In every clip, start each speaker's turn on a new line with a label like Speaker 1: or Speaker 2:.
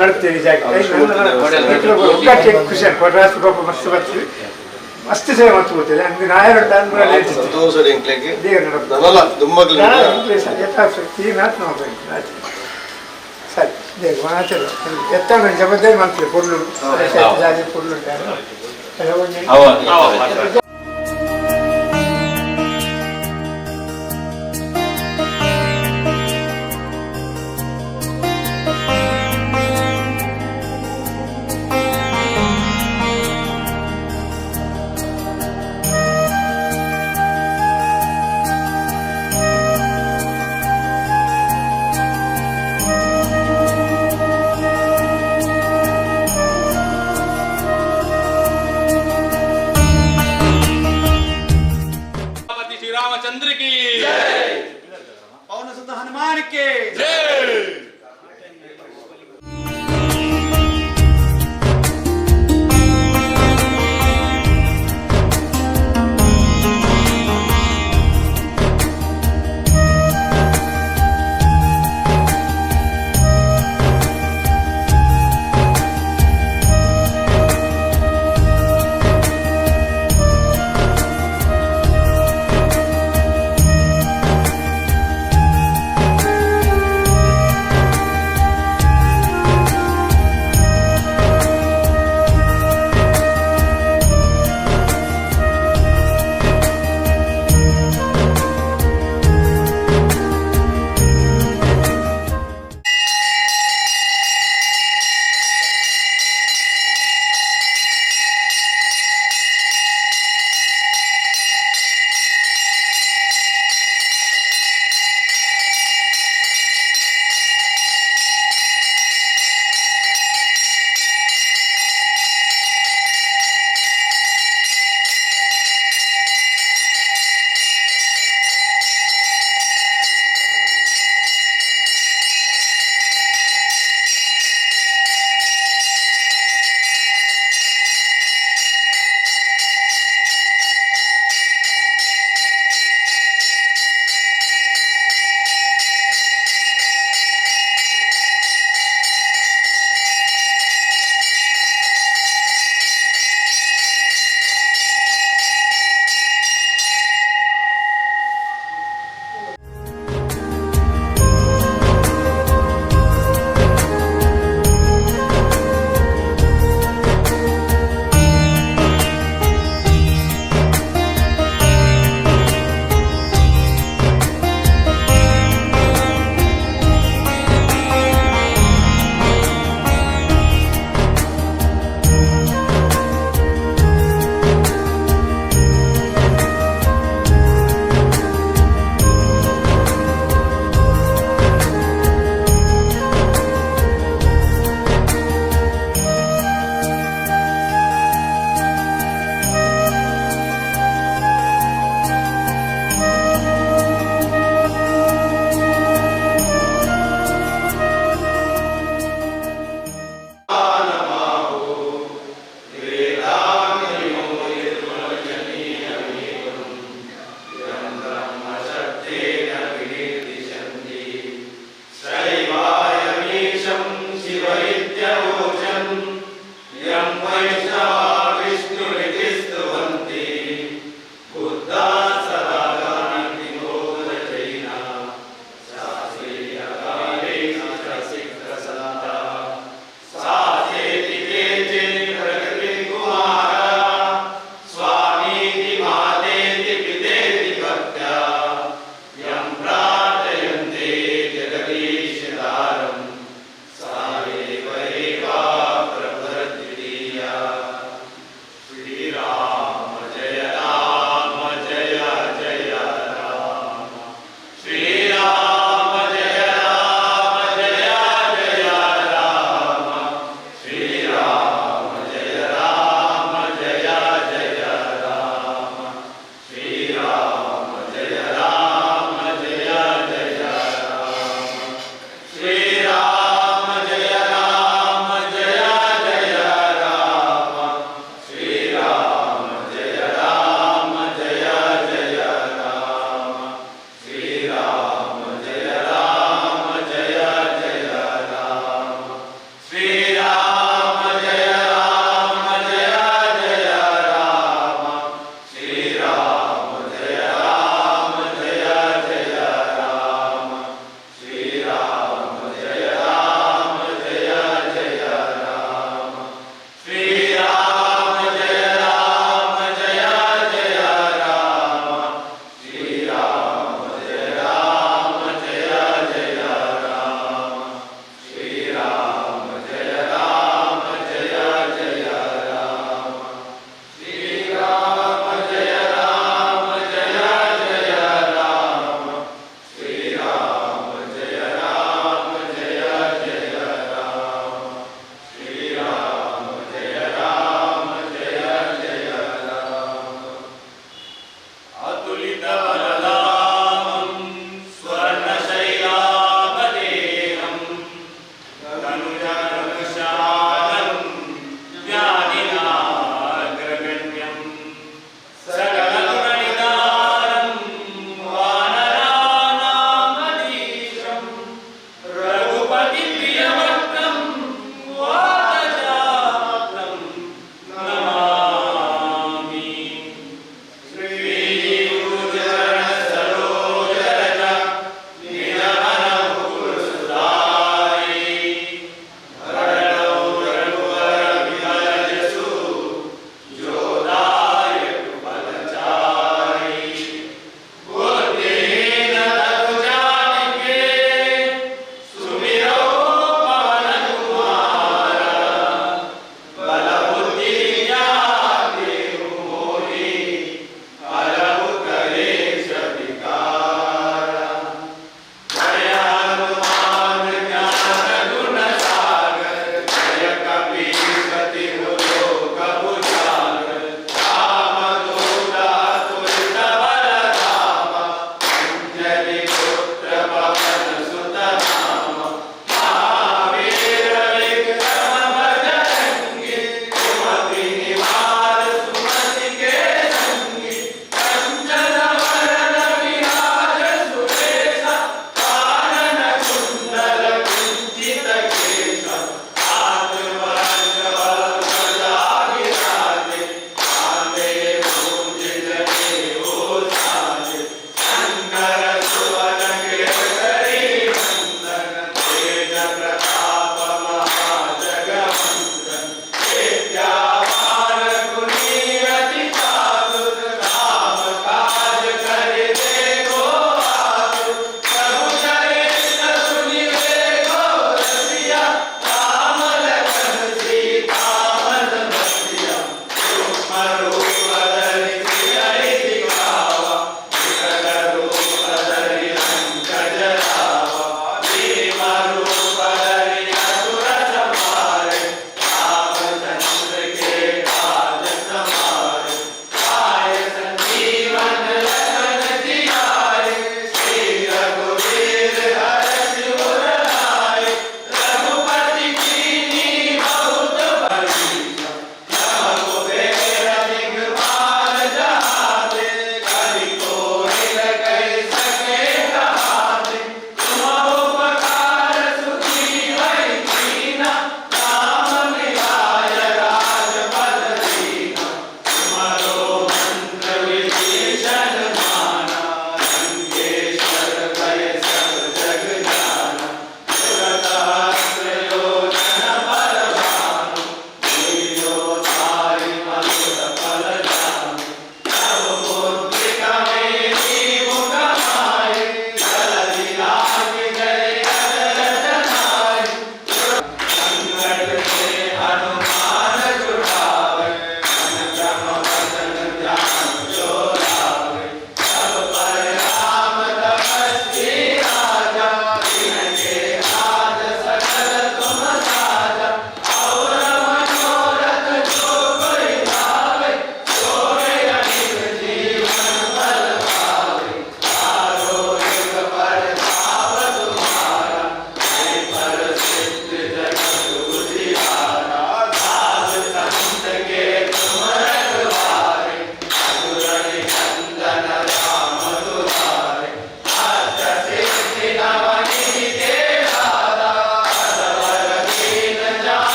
Speaker 1: ನಡ್ತೇವೆ ಜಾಗ ಖುಷಿ ಕೊಡರಾಸ್ತಿ ಪಾಪ ಮಸ್ತ್ ಬರ್ತದೆ ಮಸ್ತ್ ಸೇವೆ ಮಾಡ್ತು ಗೊತ್ತಿಲ್ಲ ಅಂದ್ರೆ ನಾಯರು
Speaker 2: ಸಂತೋಷ ಎಂಕ್ಲೆಗ್ ನನಲ ದುಮ್ಮಗ್ಲು
Speaker 1: ಸರಿ ದೇವ್ ಮಾತಾಡ ಎತ್ತಾನ ಜವಾಬ್ದಾರಿ ಮಾಡ್ತೀವಿ ಪೊರ್ಲು ಜಾಗ ಪೊರ್ಲು
Speaker 3: ಅವ
Speaker 4: श्री रामचंद्र की
Speaker 5: पवन सुत हनुमान के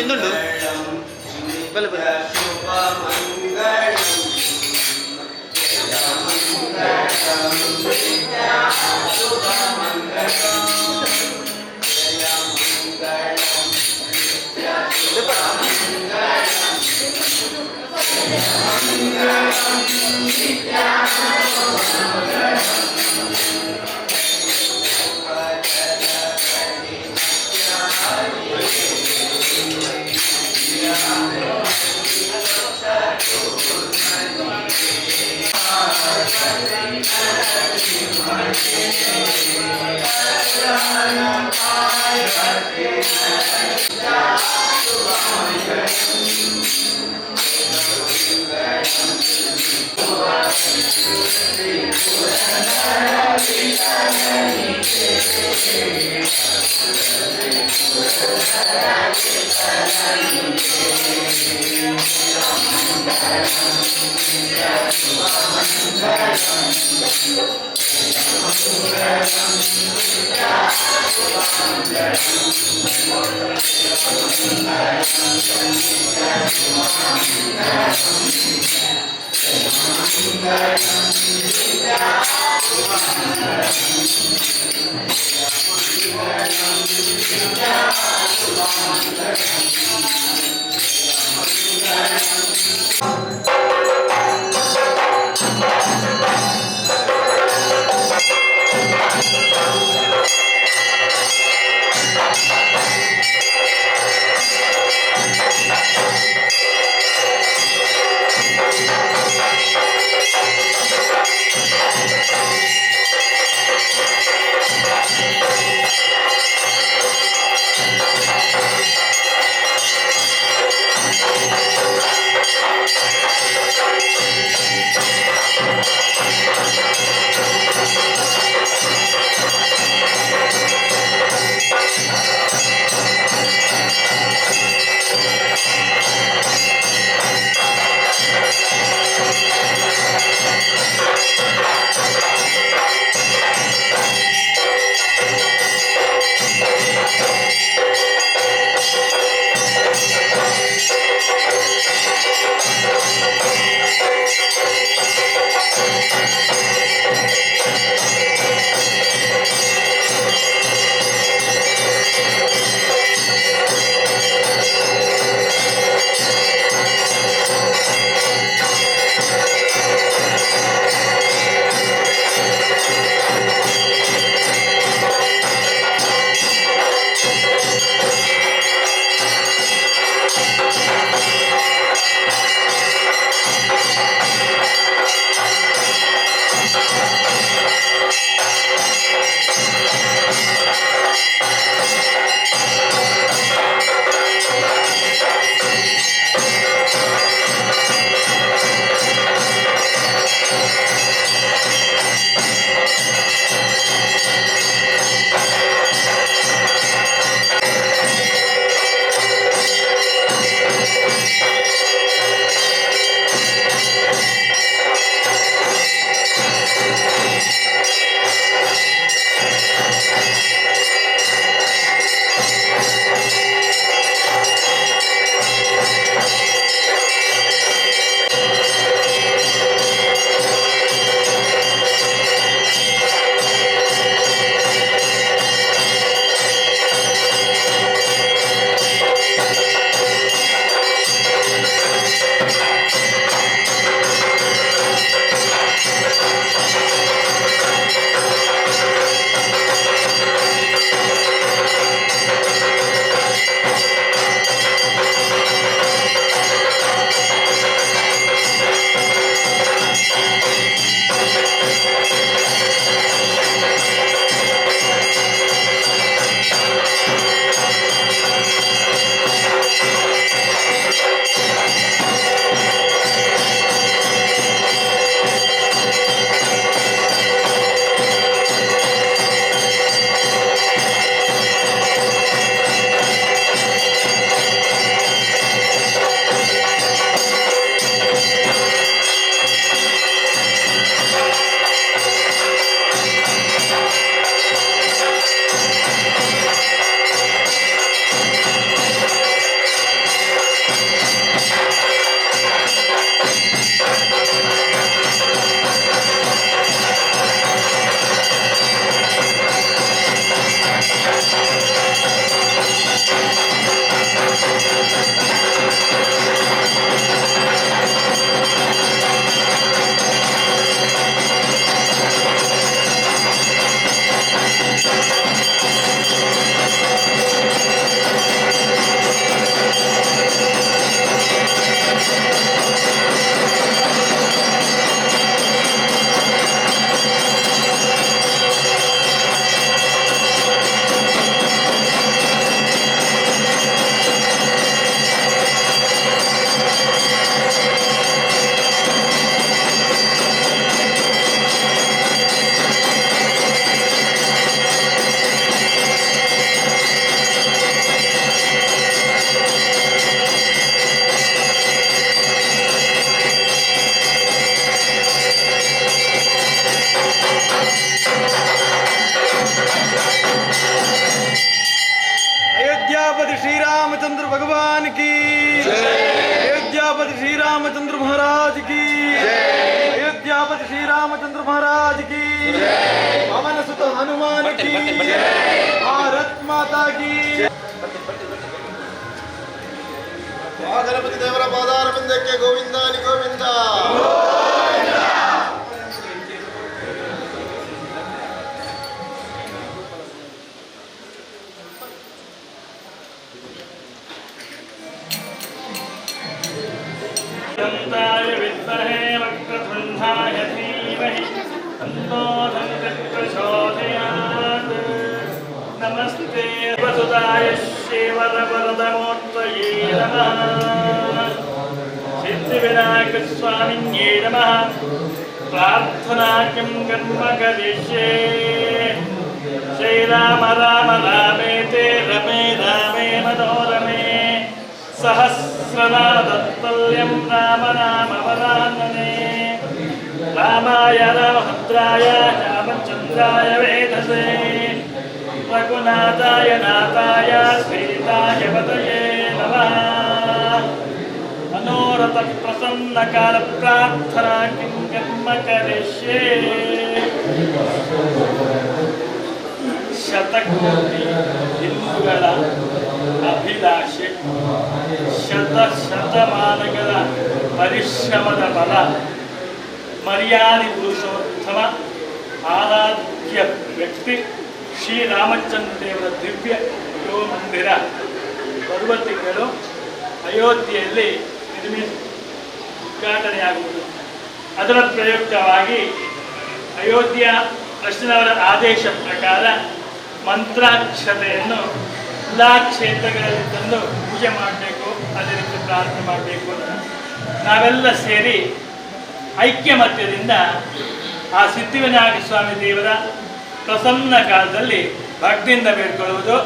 Speaker 5: എന്തുണ്ട് ബല ബല
Speaker 3: Thank
Speaker 5: अयोध्यापति श्री रामचंद्र भगवान की अयोध्यापति श्री रामचंद्र महाराज की अयोध्यापति श्री रामचंद्र महाराज की पवन सुत हनुमान की भारत माता की।
Speaker 2: ಗಣಪತಿ ದೇವರ ಪಾದಾರವಿಂದಕ್ಕೆ ಗೋವಿಂದಾನಿ ಗೋವಿಂದ.
Speaker 3: दन्ताय विद्महे वक्रतुण्डाय धीमहि तन्नो दन्तः प्रचोदयात्। नमस्ते वसुदाय शिवरवरदमूर्तये नमः। सिद्धिविनायकस्वामिन्ये नमः। प्रार्थना किं कर्म करिष्ये। श्रीराम राम रामेते रमे रामे मनोरमे सहस्रनामतत्तुल्यं राम नाम वरानने। रामाय रामभद्राय रामचन्द्राय वेधसे रघुनाथाय नाथाय सीताय पतये नमः। मनोरथ प्रसन्नकाल प्रार्थना किं कर्म करिष्ये। ಶತಕೋಟಿ ಹಿಂದೂಗಳ ಅಭಿಲಾಷೆ, ಶತ ಶತಮಾನಗಳ ಪರಿಶ್ರಮದ ಬಲ, ಮರ್ಯಾದೆ ಪುರುಷೋತ್ತಮ ಆರಾಧ್ಯ ವ್ಯಕ್ತಿ ಶ್ರೀರಾಮಚಂದ್ರ ದೇವರ ದಿವ್ಯ ಮಂದಿರ ಬರುವ ತಿಂಗಳು ಅಯೋಧ್ಯೆಯಲ್ಲಿ ಉದ್ಘಾಟನೆಯಾಗುವುದು. ಅದರ ಪ್ರಯುಕ್ತವಾಗಿ ಅಯೋಧ್ಯೆಯ ಟ್ರಸ್ಟಿನವರ ಆದೇಶ ಪ್ರಕಾರ ಮಂತ್ರಾಕ್ಷತೆಯನ್ನು ಎಲ್ಲ ಕ್ಷೇತ್ರಗಳಲ್ಲಿ ತಂದು ಪೂಜೆ ಮಾಡಬೇಕು, ಅದೇ ರೀತಿ ಪ್ರಾರ್ಥನೆ ಮಾಡಬೇಕು ಅಂತ ನಾವೆಲ್ಲ ಸೇರಿ ಐಕ್ಯಮತ್ಯದಿಂದ ಆ ಸಿದ್ಧಿವಿನಾಯಕ ಸ್ವಾಮಿ ದೇವರ ಪ್ರಸನ್ನ ಕಾಲದಲ್ಲಿ ಭಕ್ತಿಯಿಂದ ಬೇಡ್ಕೊಳ್ಳುವುದು.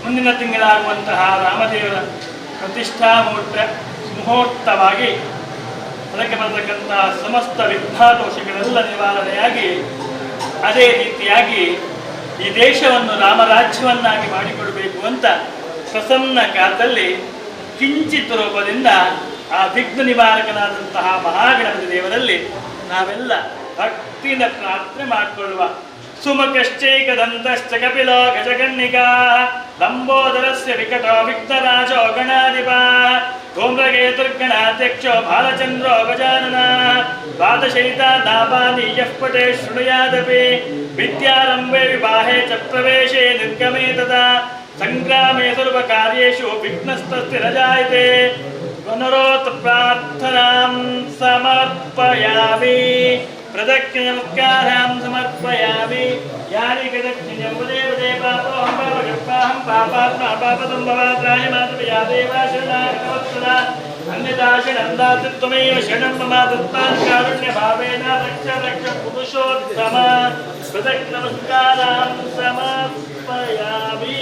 Speaker 3: ಮುಂದಿನ ತಿಂಗಳಾಗುವಂತಹ ರಾಮದೇವರ ಪ್ರತಿಷ್ಠಾ ಮುಹೂರ್ತವಾಗಿ ಅದಕ್ಕೆ ಬರತಕ್ಕಂತಹ ಸಮಸ್ತ ವಿಘ್ನದೋಷಗಳೆಲ್ಲ ನಿವಾರಣೆಯಾಗಿ ಅದೇ ರೀತಿಯಾಗಿ ಈ ದೇಶವನ್ನು ರಾಮರಾಜ್ಯವನ್ನಾಗಿ ಮಾಡಿಕೊಡಬೇಕು ಅಂತ ಪ್ರಸನ್ನ ಕಾಲದಲ್ಲಿ ಕಿಂಚಿತ್ ರೂಪದಿಂದ ಆ ವಿಘ್ನ ನಿವಾರಕನಾದಂತಹ ಮಹಾಗಣಪತಿ ದೇವರಲ್ಲಿ ನಾವೆಲ್ಲ ಭಕ್ತಿಯಿಂದ ಪ್ರಾರ್ಥನೆ ಮಾಡಿಕೊಳ್ಳುವ. ಸುಮುಖಶ್ಚೈಕದಂತಶ್ಚ ಕಪಿಲೋ ಗಜಕರ್ಣಿಕಾ ಲಂಬೋದರಸ್ಯ ವಿಕಟೋ ವಿಘ್ನರಾಜೋ ಗಣಾಧಿಪ ಧೂಮ್ರಕೇತುರ್ಗಣಾಧ್ಯಕ್ಷೋ ಬಾಲಚಂದ್ರೋ ಗಜಾನನ ಪಾದಶೈತಾ ನಾಪಾನಿ ಯಃ ಪಟೇ ಶೃಣುಯಾದಪಿ ವಿದ್ಯಾರಂಭೆ ವಿವಾಹೇ ಚ ಪ್ರವೇಶೇ ನಿರ್ಗಮೇ ತದಾ ಸಂಗ್ರಾಮೇ ಸರ್ವಕಾರ್ಯೇಷು ವಿಘ್ನಸ್ತಸ್ಯ ನ ಜಾಯತೆ. ಅನುರೋಧ ಪ್ರಾರ್ಥನಾಂ ಸಮರ್ಪಯಾಮಿ. ಪ್ರದಕ್ಷಿಣ ನಮಸ್ಕಾರಾಂ ಸಮರ್ಪಯಾಮಿ. ಯಾನಿ ಪ್ರದಕ್ಷಿಣಂ ಪದೇ ಪದೇ ಪಾಪೋಹಂ ಪಾಪಕರ್ತಾಹಂ ಪಾಪಾತ್ಮ ಪಾಪಸಂಭವಾತ್ರಾಯ ಮಾತೃ ದೇವ ಶರಣಾಗತವತ್ಸಲ ಅನ್ಯಥಾ ಶರಣಂ ದಾತೃತ್ವಮೇವ ಶರಣಂ ಮಮ ದತ್ತಾನ್ ಕಾರುಣ್ಯ ಭಾವೇನ ರಕ್ಷ ರಕ್ಷ ಪುರುಷೋತ್ತಮ. ಪ್ರದಕ್ಷಿಣ ನಮಸ್ಕಾರಾಂ ಸಮರ್ಪಯಾಮಿ.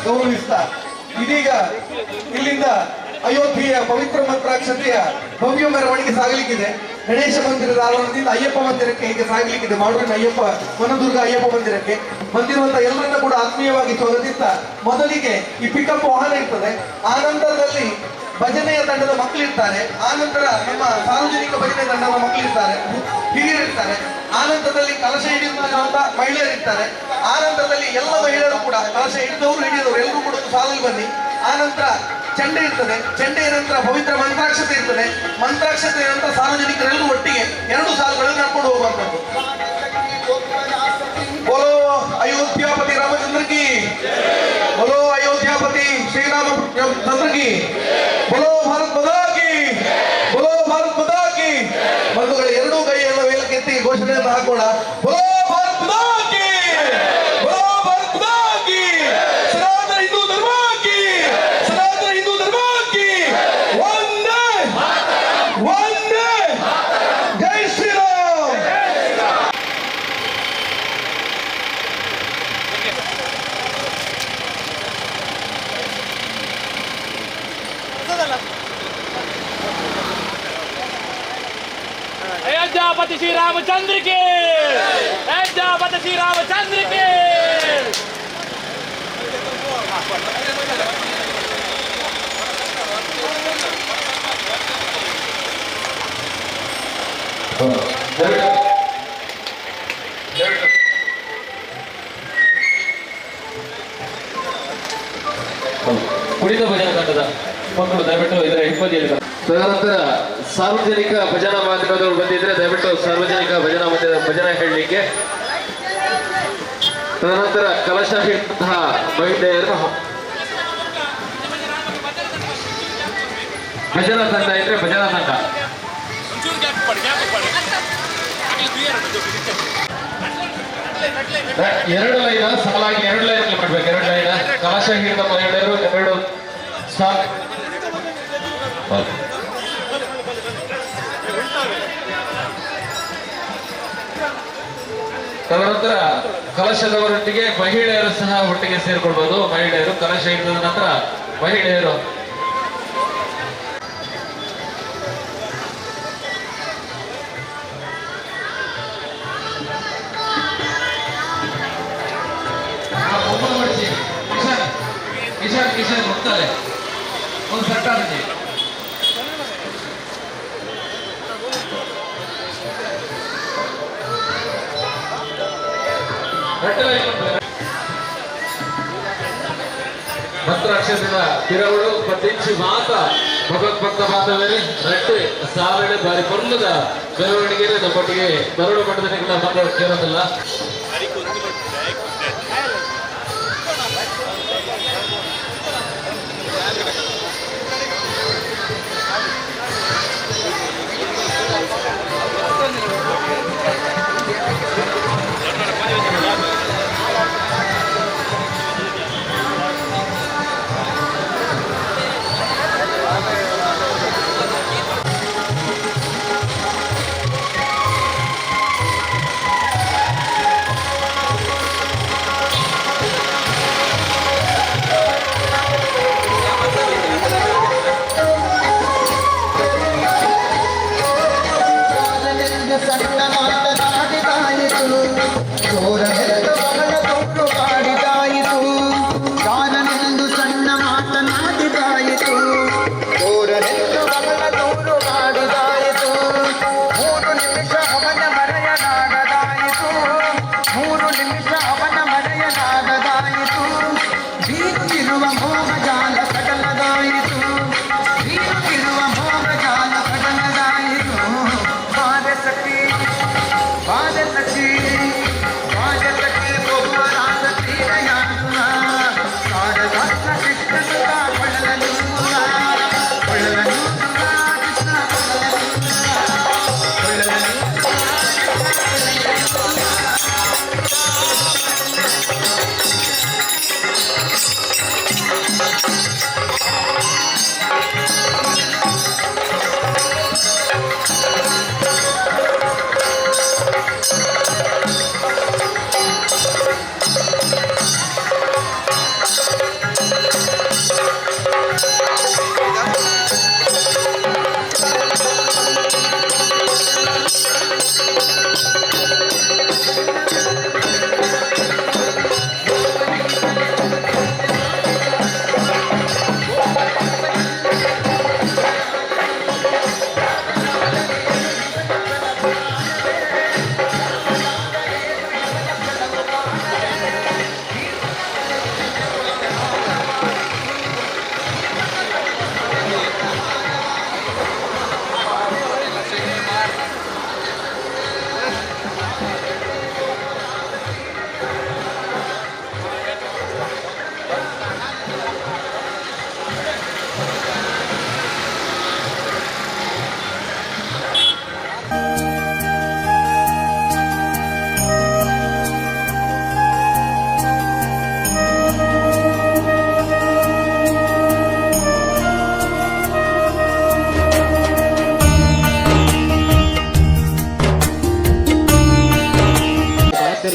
Speaker 5: ಗೌರವಿಸ್ತಾ ಇದೀಗ ಇಲ್ಲಿಂದ ಅಯೋಧ್ಯೆಯ ಪವಿತ್ರ ಮಂತ್ರಾಕ್ಷತೆಯ ಭವ್ಯ ಮೆರವಣಿಗೆ ಸಾಗಲಿಕ್ಕಿದೆ. ಗಣೇಶ ಮಂದಿರದ ಆವರಣದಿಂದ ಅಯ್ಯಪ್ಪ ಮಂದಿರಕ್ಕೆ ಹೀಗೆ ಸಾಗಲಿಕ್ಕಿದೆ. ಮಾಡೂರಿನ ಅಯ್ಯಪ್ಪ ವನದುರ್ಗ ಅಯ್ಯಪ್ಪ ಮಂದಿರಕ್ಕೆ ಬಂದಿರುವಂತಹ ಎಲ್ಲರನ್ನ ಕೂಡ ಆತ್ಮೀಯವಾಗಿ ಸ್ವಾಗತಿಸ್ತಾ ಮೊದಲಿಗೆ ಈ ಪಿಕಪ್ ವಾಹನ ಇರ್ತದೆ, ಆ ನಂತರದಲ್ಲಿ ಭಜನೆಯ ತಂಡದ ಮಕ್ಕಳಿರ್ತಾರೆ, ಆ ನಂತರ ನಮ್ಮ ಸಾರ್ವಜನಿಕ ಭಜನೆ ತಂಡದ ಮಕ್ಕಳಿರ್ತಾರೆ, ಹಿರಿಯರಿರ್ತಾರೆ, ಆ ನಂತರದಲ್ಲಿ ಕಲಶ ಹಿಡಿಯುವಂತಹ ಮಹಿಳೆಯರಿರ್ತಾರೆ, ಆ ನಂತರದಲ್ಲಿ ಎಲ್ಲ ಮಹಿಳೆಯರು ಕೂಡ ಕಲಶ ಹಿಡಿದವರು ಹಿಡಿದವರು ಎಲ್ಲರೂ ಕೂಡ ಒಂದು ಸಾಲಲ್ಲಿ ಬನ್ನಿ. ಆ ನಂತರ ಚೆಂಡೆ ಇರ್ತದೆ, ಚೆಂಡೆಯ ನಂತರ ಪವಿತ್ರ ಮಂತ್ರಾಕ್ಷತೆ ಇರ್ತದೆ, ಮಂತ್ರಾಕ್ಷತೆಯ ನಂತರ ಸಾರ್ವಜನಿಕರೆಲ್ಲರೂ ಒಟ್ಟಿಗೆ ಎರಡು ಸಾಲುಗಳನ್ನು ನಡ್ಕೊಂಡು ಹೋಗುವಂಥದ್ದು. ಬೋಲೋ ಅಯೋಧ್ಯಾಪತಿ ರಾಮಚಂದ್ರ ಕಿ, ಬೋಲೋ ಅಯೋಧ್ಯಾಪತಿ ಶ್ರೀರಾಮಚಂದ್ರ ಕಿ, ಬೋಲೋ ಭಾರತ್ ಮಾತಾ ಕಿ, ಬೋಲೋ ಭಾರತ್ ಮಾತಾ ಕಿ. ಬಂಧುಗಳ ಎರಡೂ ಕೈಯನ್ನು ಮೇಲಕ್ಕೆತ್ತಿ ಘೋಷಣೆಯನ್ನು ಹಾಕೋಣ. ಬೋಲೋ ಭಾರತ್ ಮಾತಾ ಕಿ, ಬೋಲೋ ಭಾರತ್ ಮಾತಾ ಕಿ, ಸನಾತನ ಹಿಂದೂ ಧರ್ಮ ಕಿ, ಸನಾತನ ಹಿಂದೂ ಧರ್ಮ ಕಿ, ವಂದೇ ವಂದೇ, ಜೈ ಶ್ರೀರಾಮ್.
Speaker 3: अयोध्यापति श्री रामचंद्र के, अयोध्यापति श्री रामचंद्र के.
Speaker 4: ಕುಣಿತ ಭಜನಾ ತಂಡದ ಮಕ್ಕಳು ದಯವಿಟ್ಟು ಇದರ ಹಿಂಬದಿಯಲ್ಲಿ. ತದನಂತರ ಸಾರ್ವಜನಿಕ ಭಜನಾ ಮಂದಿರದವರು ಬಂದಿದ್ರೆ ದಯವಿಟ್ಟು ಸಾರ್ವಜನಿಕ ಭಜನಾ ಮಂದಿರ ಭಜನಾ ಹೇಳಲಿಕ್ಕೆ. ತದನಂತರ ಕಲಶ ಹಿಡಿದಂತಹ ಮಹಿಳೆಯರು ಭಜನಾ ತಂಡ ಇದ್ರೆ ಭಜನಾ ತಂಡ. ಎರಡು ಲೈನ್ ಸಾಲಾಗಿ ಎರಡು ಲೈನ್ ಮಾಡ್ಬೇಕು. ಎರಡು ಲೈನ್ ಕಲಶ ಹಿಡಿದ ಮಹಿಳೆಯರು ಎರಡು ಸಾಲ್. ತದನಂತರ ಕಲಶದವರೊಟ್ಟಿಗೆ ಮಹಿಳೆಯರು ಸಹ ಒಟ್ಟಿಗೆ ಸೇರ್ಕೊಳ್ಬಹುದು. ಮಹಿಳೆಯರು ಕಲಶ ಹಿಡಿದ ನಂತರ ಮಹಿಳೆಯರು ಕಿಶನ್ ಕಿಶನ್ ಹೋಗ್ತಾರೆ ಒಂದು ಸರ್ಕಾರಕ್ಕೆ. ಮಂತ್ರಾಕ್ಷರದ ತಿರವಳು ಪತಿಂಚಿ ಮಾತ ಭಗವತ್ ಮಾತವೇರಿ ರಟ್ಟೆ ಸಾಲಡೆ ಬಾರಿ ಪೊರ್ಲದ ಮೆರವಣಿಗೆ ನಮ್ಮೊಟ್ಟಿಗೆ ಬರಡು ಮಟ್ಟದ ಮಕ್ಕಳು ಕೇರೋದಿಲ್ಲ.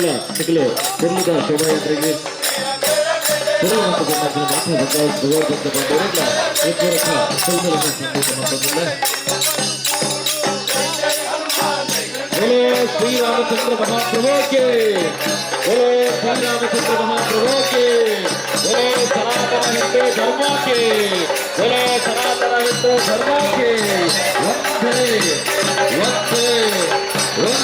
Speaker 4: ಮಾತೆರ್ಲ ನಿಕಲು ಪೊರ್ಲುದ ಶೋಭಾಯಾತ್ರೆಗೆ ಮಾತ್ರ ಭಗವದ್ಗೀತೆ बोलो श्री रामचंद्र महाप्रभु के, बोलो श्री रामचंद्र महाप्रभु के, बोलो सनातन हिंदू धर्म के, बोलो सनातन हिंदू धर्म के। वंदे वंदे वंदे।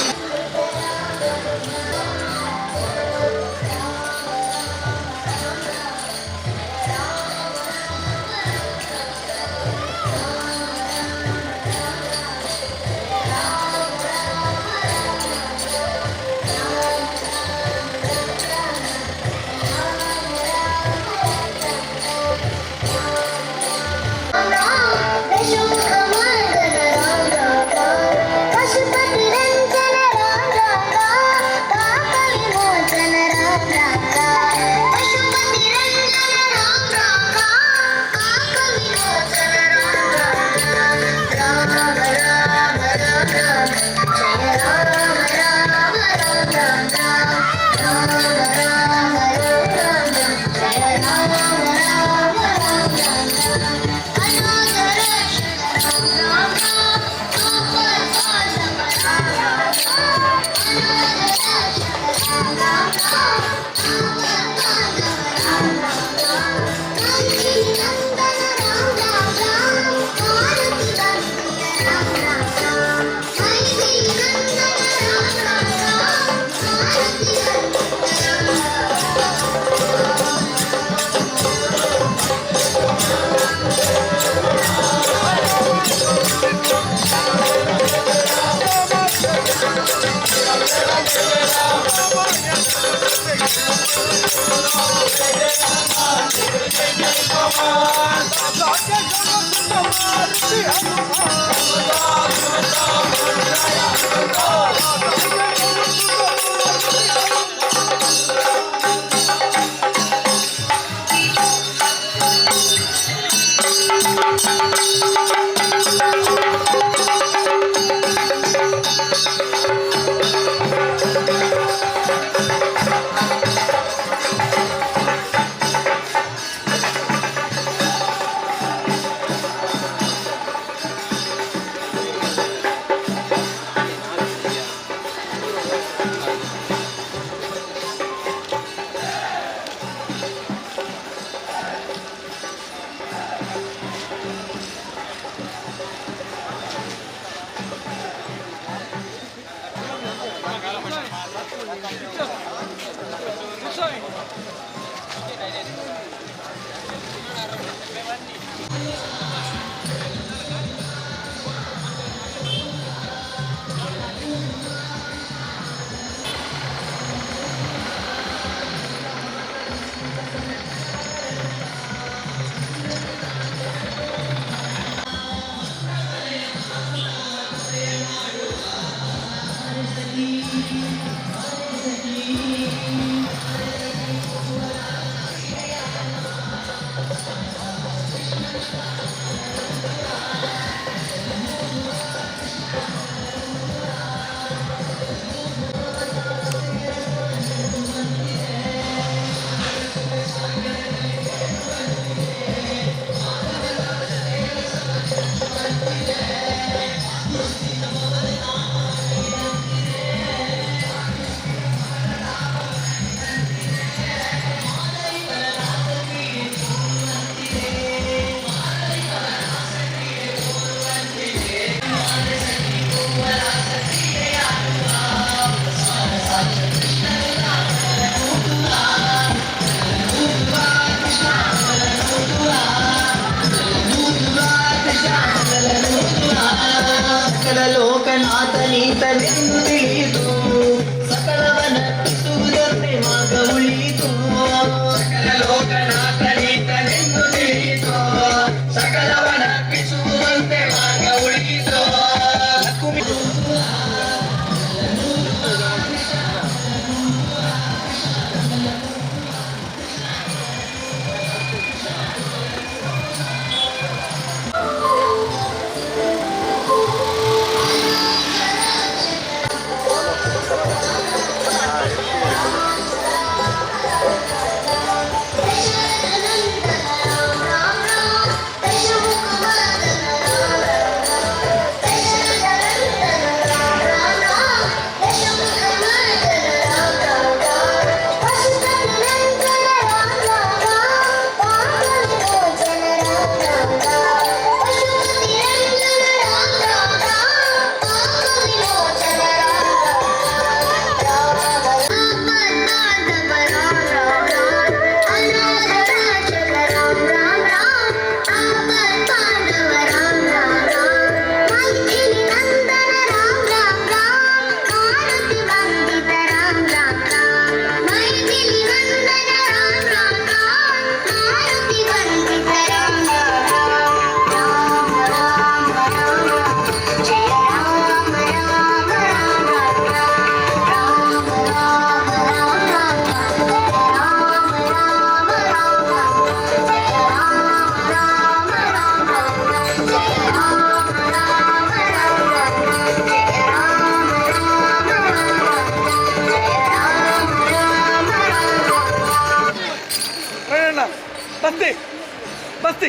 Speaker 6: ಸಕಲ ಲೋಕನಾಥನೀತನೆಂದು ತಿಳಿಯಿತು, ಸಕಲವನರ್ಪಿಸುವುದನ್ನೇ ಮಾರ್ಗ ಉಳಿಯಿತು. ಸಕಲ ಲೋಕನಾಥನೀತನೆಂದು ತಿಳಿಯಿತು, ಸಕಲವನರ್ಪಿಸುವುದಂತೆ ಮಾರ್ಗ ಉಳಿಯಿತು. ಲಕುಮಿ
Speaker 3: ಬಸ್ತಿ ಬಸ್ತಿ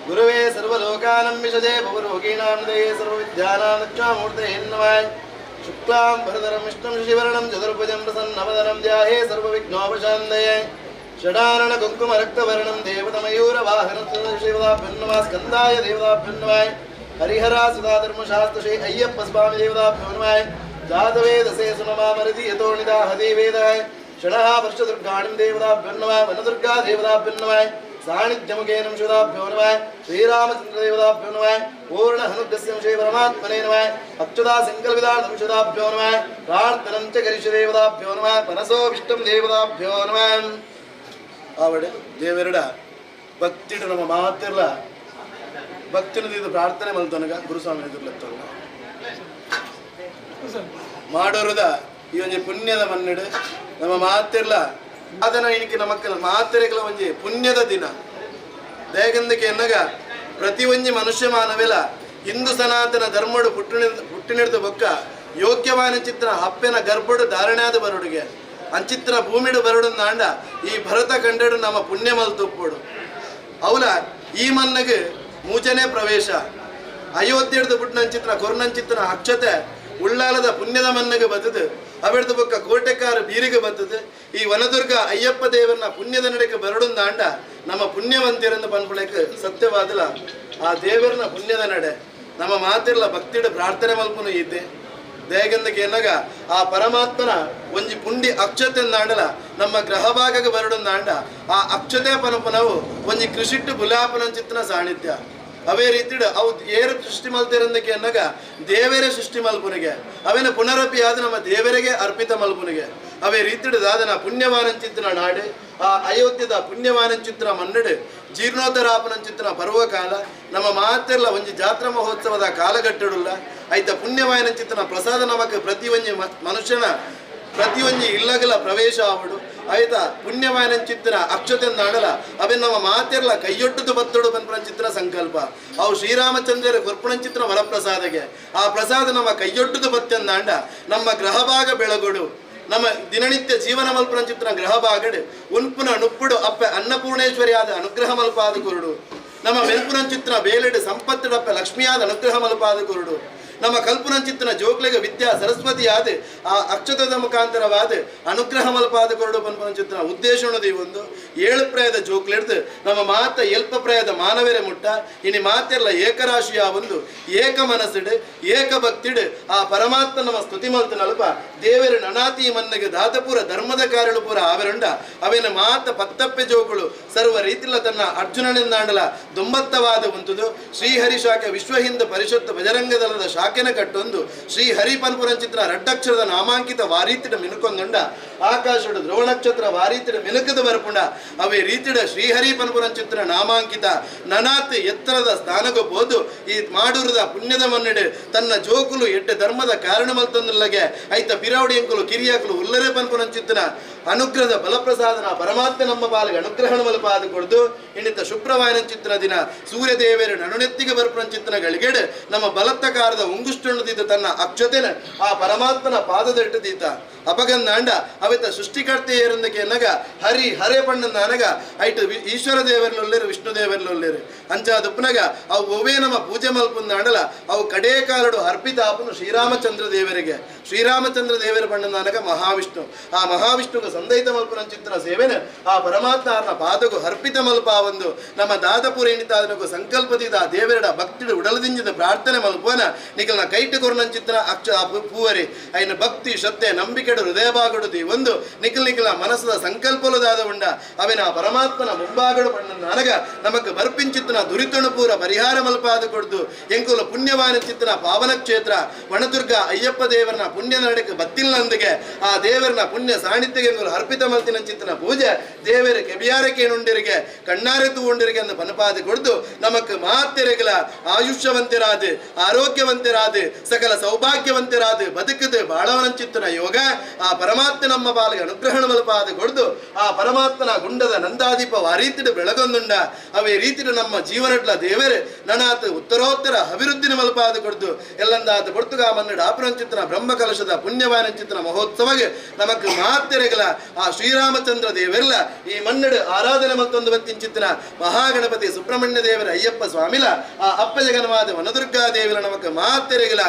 Speaker 2: गुरुवे सर्वलोकानां विशदे भवरोगीणां दये सर्वविद्यानां दक्षामूर्तये नमः। शुक्लां भरधरं विष्णुं शशिवर्णं चतुर्भुजं प्रसन्नवदनं ध्याये सर्वविघ्नोपशान्तये। षडाननकुङ्कुमरक्तवर्णं देवतमयूरवाहनं देवताभ्यो नमः। स्कन्दाय देवताभ्यो नमः। हरिहरा सुधाधर्मशास्त्रश्री अय्यप्प स्वामी देवताभ्यो नमः। जातवेदसे सुनमामरति यतो निदाहति वेदः। षडः वर्षदुर्गाणिं देवताभ्यो नमः। वनदुर्गा देवताभ्यो नमः। साणिध्यमुखेनं शिवदाभ्यो नमः। श्रीरामचन्द्रदेवताभ्यो नमः। पूर्णहनुग्रस्यं श्री परमात्मने नमः। अच्युता सङ्कल्पितार्थं शिवदाभ्यो नमः। प्रार्थनं च करिष्य देवताभ्यो नमः। मनसोऽभीष्टं देवताभ्यो नमः। ಆವಡೆ ದೇವರಡ ಭಕ್ತಿಡು ನಮ್ಮ ಮಾತಿರ್ಲ ಭಕ್ತಿನದು ಪ್ರಾರ್ಥನೆ ಮಲ್ತನಗ ಗುರುಸ್ವಾಮಿ ಎದುರ್ಲತ್ತಲ್ಲ ಮಾಡೋರದ ಈ ಒಂಜಿ ಪುಣ್ಯದ ಮನ್ನಿಡು ನಮ್ಮ ಮಾತಿರ್ಲ ಅದನ್ನ ಇನಿಕೆ ನಮಕ್ಕ ಮಾತೆರೆಗಳ ಒಂಜಿ ಪುಣ್ಯದ ದಿನ. ದೇಗಂದಕ್ಕೆ ಎನ್ನಗ ಪ್ರತಿ ಒಂಜಿ ಮನುಷ್ಯ ಮಾನವೆಲ ಹಿಂದೂ ಸನಾತನ ಧರ್ಮಡು ಹುಟ್ಟಿನಿಡ್ದು ಬೊಕ್ಕ ಯೋಗ್ಯವಾನ ಚಿತ್ರ ಹಪ್ಪೆನ ಗರ್ಭಡು ಧಾರಣೆಯಾದ ಬರುಡುಗೆ ಅಂಚಿತ್ರ ಭೂಮಿಡು ಬರುಡು ನಾಂಡ ಈ ಭರತ ಕಂಡಡು ನಮ್ಮ ಪುಣ್ಯ ಮಲ್ತುಪ್ಪುಡು ಅವಲ ಈ ಮನ್ನಗೆ ಮೂಚನೆ ಪ್ರವೇಶ ಅಯೋಧ್ಯೆಡ್ದು ಬುಟ್ನಂಚಿತ್ರ ಕೊರ್ನಂಚಿತ್ರ ಅಕ್ಷತೆ ಉಳ್ಳಾಲದ ಪುಣ್ಯದ ಮನ್ನಗೆ ಬತ್ತದು ಅವೆಡ್ದು ಬೊಕ್ಕ ಕೋಟೆಕಾರ ಬೀರಿಗೆ ಬತ್ತದು ಈ ವನದುರ್ಗ ಅಯ್ಯಪ್ಪ ದೇವರನ್ನ ಪುಣ್ಯದ ನಡೆಗೆ ಬರಡುಂದಾಂಡ ನಮ್ಮ ಪುಣ್ಯವಂತಿಯರೆಂದು ಪನ್ಪುಳಕ್ಕೆ ಸತ್ಯವಾದಲ ಆ ದೇವರನ್ನ ಪುಣ್ಯದ ನಡೆ ನಮ್ಮ ಮಾತಿರ್ಲ ಭಕ್ತಿಡು ಪ್ರಾರ್ಥನೆ ಮಲ್ಪುನು ಇದ್ದೆ. ದೇಗಂದಕ್ಕೆ ಎನ್ನಗ ಆ ಪರಮಾತ್ಮನ ಒಂಜಿ ಪುಂಡಿ ಅಕ್ಷತೆ ನಾಂಡಲ ನಮ್ಮ ಗ್ರಹ ಭಾಗಕ್ಕೆ ಬರಡುಂದಾಂಡ ಆ ಅಕ್ಷತೆ ಪನಪನವು ಒಂಜಿ ಕೃಷಿಟ್ಟು ಬುಲಾಪನಂಚಿತ್ನ ಸಾನ್ನಿಧ್ಯ. ಅವೇ ರೀತಿಡು ಅವು ಏರು ಸೃಷ್ಟಿ ಮಲ್ತಿರಂದಕ್ಕೆ ಎನ್ನಗ ದೇವರೇ ಸೃಷ್ಟಿ ಮಲ್ಪುನಿಗೆ ಅವೇನ ಪುನರಪಿ ಆದ ನಮ್ಮ ದೇವರಿಗೆ ಅರ್ಪಿತ ಮಲ್ಪುನಿಗೆ ಅವೇ ರೀತಿಡು ದಾದನ ಪುಣ್ಯವಾನಂಚಿತ್ರ ನಾಡು ಆ ಅಯೋಧ್ಯದ ಪುಣ್ಯವಾನಂಚಿತ್ರ ಮನ್ನಡು ಜೀರ್ಣೋದ್ಧರಾಪನಂಚಿತ್ರ ಪರ್ವಕಾಲ ನಮ್ಮ ಮಾತೆಲ್ಲ ಒಂಜಿ ಜಾತ್ರಾ ಮಹೋತ್ಸವದ ಕಾಲಗಟ್ಟಡುಲ್ಲ ಐತ ಪುಣ್ಯವಾನಂಚಿತ್ರ ಪ್ರಸಾದ ನಮಕ್ ಪ್ರತಿ ಒಂಜಿ ಮನುಷ್ಯನ ಪ್ರತಿಯೊಂಜಿ ಇಲ್ಲಗಲ ಪ್ರವೇಶ ಆವಡು ಆಯ್ತಾ ಪುಣ್ಯವಾನಂಚಿತ್ರ ಅಕ್ಷತೆ ನಾಡಲ ಅವೇ ನಮ್ಮ ಮಾತೆರ್ಲ ಕೈಯೊಟ್ಟುದು ಬತ್ತೊಡು ಪನ್ಪುನಂಚಿತ್ರ ಸಂಕಲ್ಪ ಅವು ಶ್ರೀರಾಮಚಂದ್ರರ ಕೊರ್ಪುಣಂಚಿತ್ರ ವರಪ್ರಸಾದಗೆ ಆ ಪ್ರಸಾದ ನಮ್ಮ ಕೈಯೊಟ್ಟುದು ಬತ್ತೆಂದಾಂಡ ನಮ್ಮ ಗ್ರಹಭಾಗ ಬೆಳಗೊಡು ನಮ್ಮ ದಿನನಿತ್ಯ ಜೀವನ ಮಲ್ಪುನಂಚಿತ್ರ ಗ್ರಹ ಭಾಗಡು ಉನ್ಪುನ ನುಪ್ಪುಡು ಅಪ್ಪೆ ಅನ್ನಪೂರ್ಣೇಶ್ವರಿಯಾದ ಅನುಗ್ರಹ ಮಲ್ಪಾದ ಕುರುಡು ನಮ್ಮ ಮೆಲ್ಪುನಂಚಿತ್ರ ಬೇಲೆಡು ಸಂಪತ್ತಿಡಪ್ಪೆ ಲಕ್ಷ್ಮಿಯಾದ ಅನುಗ್ರಹ ಮಲ್ಪಾದ ಕುರುಡು ನಮ್ಮ ಕಲ್ಪನಂಚಿತ್ರನ ಜೋಕ್ಲೆಗ ವಿದ್ಯಾ ಸರಸ್ವತಿಯಾದ ಆ ಅಕ್ಷತದ ಮುಖಾಂತರವಾದ ಅನುಗ್ರಹ ಮಲ್ಪಾದ ಕೊರಡು ಪನ್ಪನಂಚಿತ್ರನ ಉದ್ದೇಶ ಈ ಒಂದು ಏಳು ಪ್ರಾಯದ ಜೋಕ್ಲೆಡ್ದು ನಮ್ಮ ಮಾತ ಎಲ್ಪ ಪ್ರಾಯದ ಮಾನವರೇ ಮುಟ್ಟ ಇನಿ ಮಾತೆಲ್ಲ ಏಕರಾಶಿಯ ಒಂದು ಏಕ ಮನಸ್ಸಿಡು ಏಕ ಭಕ್ತಿಡು ಆ ಪರಮಾತ್ಮ ನಮ್ಮ ಸ್ತುತಿ ಮಲ್ತನಲ್ಪ ದೇವರ ನನಾತಿ ಮನ್ನಗೆ ದಾತಪುರ ಧರ್ಮದ ಕಾರ್ಯಳು ಪೂರ ಆವೆರುಂಡ ಅವೇನ ಮಾತ ಪತ್ತಪ್ಪೆ ಜೋಕುಳು ಸರ್ವ ರೀತಿಲ ತನ್ನ ಅರ್ಜುನನಿಂದಾಂಡಲ ದುಂಬತ್ತವಾದ ಉಂಟುದು ಶ್ರೀಹರಿ ಶಾಖೆ ವಿಶ್ವ ಹಿಂದೂ ಪರಿಷತ್ತು ಬಜರಂಗ ದಳದ ಶಾಖೆನ ಕಟ್ಟೊಂದು ಶ್ರೀ ಹರಿ ಪನ್ಪುರಂಚಿತ್ರ ರಡ್ಡಕ್ಷರದ ನಾಮಾಂಕಿತ ವಾರೀತಿಡ ಮಿನುಕೊಂದುಂಡ ಆಕಾಶಡು ಧ್ರುವ ನಕ್ಷತ್ರ ವಾರೀತಿಡ ಮಿನುಕದ ಬರ್ಪುಂಡ ಅವೇ ರೀತಿಡ ಶ್ರೀಹರಿ ಪನ್ಪುರಂಚಿತ್ರ ನಾಮಾಂಕಿತ ನನಾತ್ ಎತ್ತರದ ಸ್ಥಾನಕ್ಕೆ ಬೋದು ಈ ಮಾಡೂರದ ಪುಣ್ಯದ ಮನ್ನಿಡು ತನ್ನ ಜೋಕುಲು ಎಡ್ಡೆ ಧರ್ಮದ ಕಾರಣ ಮಲ್ತಂದುಲ್ಲಗೆ ಐತ ಬಿರಾವಡಿ ಅಂಕುಲು ಕಿರಿಯಾಕುಲು ಉಲ್ಲರೆ ಪನ್ಪುರಂಚಿತ್ರನ ಅನುಗ್ರಹದ ಬಲಪ್ರಸಾದನ ಪರಮಾತ್ಮ ನಮ್ಮ ಪಾಲಿಗೆ ಅನುಗ್ರಹಣ ಮಲಪಾದ ಕೊಡ್ದು ಇನ್ನಿತ ಶುಭ್ರವಾಯನ ಚಿತ್ರ ದಿನ ಸೂರ್ಯದೇವರು ನಡುನೆತ್ತಿಗೆ ಬರ್ಪುನ ಗಳಿಗೆಡು ನಮ್ಮ ಬಲತ್ತಕಾರದ ಉಂಗುಷ್ಟುಣ್ಣದಿದ್ದ ತನ್ನ ಅಕ್ಷತೆನ ಆ ಪರಮಾತ್ಮನ ಪಾದದಟ್ಟದೀತ ಅಪಗಂದಾಂಡ ಅವಿತ ಸೃಷ್ಟಿಕರ್ತೆಯರೊಂದಕ್ಕೆ ಎನ್ನಗ ಹರಿ ಹರೇ ಪಣ್ಣಂದ ಅನಗ ಐಟು ಈಶ್ವರ ದೇವರ್ಲೊಲ್ಲೇರು ವಿಷ್ಣು ದೇವರ್ಲೊಲ್ಲೇರು ಅಂಚಾದುಪ್ಪನಗ ಅವು ಒವೇ ನಮ್ಮ ಪೂಜೆ ಮಲ್ಪುಂದಾಂಡಲ ಅವು ಕಡೇ ಕಾಲಡು ಅರ್ಪಿತ ಆಪನು ಶ್ರೀರಾಮಚಂದ್ರ ದೇವರಿಗೆ. ಶ್ರೀರಾಮಚಂದ್ರ ದೇವರ ಪಣ್ಣಂದ ಅನಗ ಮಹಾವಿಷ್ಣು. ಆ ಮಹಾವಿಷ್ಣುಗ ಸಂದೈತ ಮಲ್ಪುನ ಚಿತ್ರ ಸೇವೆನ ಆ ಪರಮಾತ್ಮ ಆರ್ನ ಪಾದಗು ಅರ್ಪಿತ ಮಲ್ಪ ಒಂದು ನಮ್ಮ ದಾದಪುರ ಎಣಿತಾದನಗು ಸಂಕಲ್ಪದಿದ ಆ ದೇವರಡ ಭಕ್ತಿಡು ಉಡಲದಿಂಜಿದ ಪ್ರಾರ್ಥನೆ ಮಲ್ಪುವನ ನಿಕಲ್ನ ಕೈಟು ಕೊರ್ನಂಚಿತ್ರ ಅಕ್ಷ ಪೂವರಿ ಐನ ಭಕ್ತಿ ಶ್ರದ್ಧೆ ನಂಬಿಕೆಡು ಹೃದಯ ಬಾಗುಡುದಿ ಒಂದು ನಿಖಲ್ ನಿಖಲ ಮನಸ್ಸದ ಸಂಕಲ್ಪಲುದಾದ ಉಂಡ ಅವಿನ ಪರಮಾತ್ಮನ ಮುಂಬಾಗಡು ಪಣ್ಣ ಅನಗ ನಮಕ್ ಬರ್ಪಿಂಚಿತ್ತನ ದುರಿತಣು ಪೂರ ಪರಿಹಾರ ಮಲ್ಪಾದ ಕೊಡ್ದು ಎಂಕುಲ ಪುಣ್ಯವಾನ ಚಿತ್ತನ ಪಾವನ ಕ್ಷೇತ್ರ ವನದುರ್ಗ ಅಯ್ಯಪ್ಪ ದೇವರನ ಪುಣ್ಯ ನಡಕ್ಕೆ ಬತ್ತಿಲ್ಲಂದಿಗೆ ಆ ದೇವರನ ಪುಣ್ಯ ಸಾಣಿತ್ಯಗೆ ಎಂಕುಲು ಅರ್ಪಿತ ಮಲ್ತಿನ ಚಿತ್ತನ ಪೂಜೆ ದೇವರ ಕೆಬಿಯಾರಕೇನುಂಡಿರಿಗೆ ಕಣ್ಣಾರೆ ತೂಂಡಿರಿಗೆ ಅಂದ ಪನಪಾದ ಕೊಡ್ದು ನಮಕ್ ಮಾತೆರೆಗಲ ಆಯುಷ್ಯವಂತರಾದ ಆರೋಗ್ಯವಂತರಾದ ಸಕಲ ಸೌಭಾಗ್ಯವಂತರಾದ ಬದುಕದು ಬಾಳವನ ಚಿತ್ತನ ಯೋಗ ಆ ಪರಮಾತ್ಮ ನಮ್ಮ ಪಾಲಿಗೆ ಅನುಗ್ರಹಣ ಮಲಪಾದ ಕೊಡ್ದು ಆ ಪರಮಾತ್ಮನ ಗುಂಡದ ನಂದಾದೀಪ ಆ ರೀತಿಡು ಬೆಳಗೊಂದುಂಡ ಅವೇ ರೀತಿಡು ನಮ್ಮ ಜೀವನಡ್ಲ ದೇವರೇ ನನಾತ ಉತ್ತರೋತ್ತರ ಅಭಿವೃದ್ಧಿನ ಮಲಪಾದ ಕೊಡ್ದು ಎಲ್ಲಂದಾತ ಪೊರ್ತುಗಾ ಮನ್ನಡ ಆಪುರಂಚಿತನ ಬ್ರಹ್ಮಕಲಶದ ಪುಣ್ಯವಾನ ಚಿತ್ತನ ಮಹೋತ್ಸವಗೆ ನಮಕ್ ಮಾತೆರೆಗಲ ಆ ಶ್ರೀರಾಮಚಂದ್ರ ದೇವರೆಲ್ಲ ಈ ಮನ್ನಡು ಆರಾಧನೆ ಮತ್ತೊಂದು ಬತ್ತಿಂಚಿತ್ತನ ಮಹಾಗಣಪತಿ ಸುಬ್ರಹ್ಮಣ್ಯ ದೇವರ ಅಯ್ಯಪ್ಪ ಸ್ವಾಮಿಲ ಆ ಅಪ್ಪ ಜಗನ್ವಾದ ವನದುರ್ಗಾ ದೇವರ ನಮಕ್ ಮಾತೆರೆಗಲ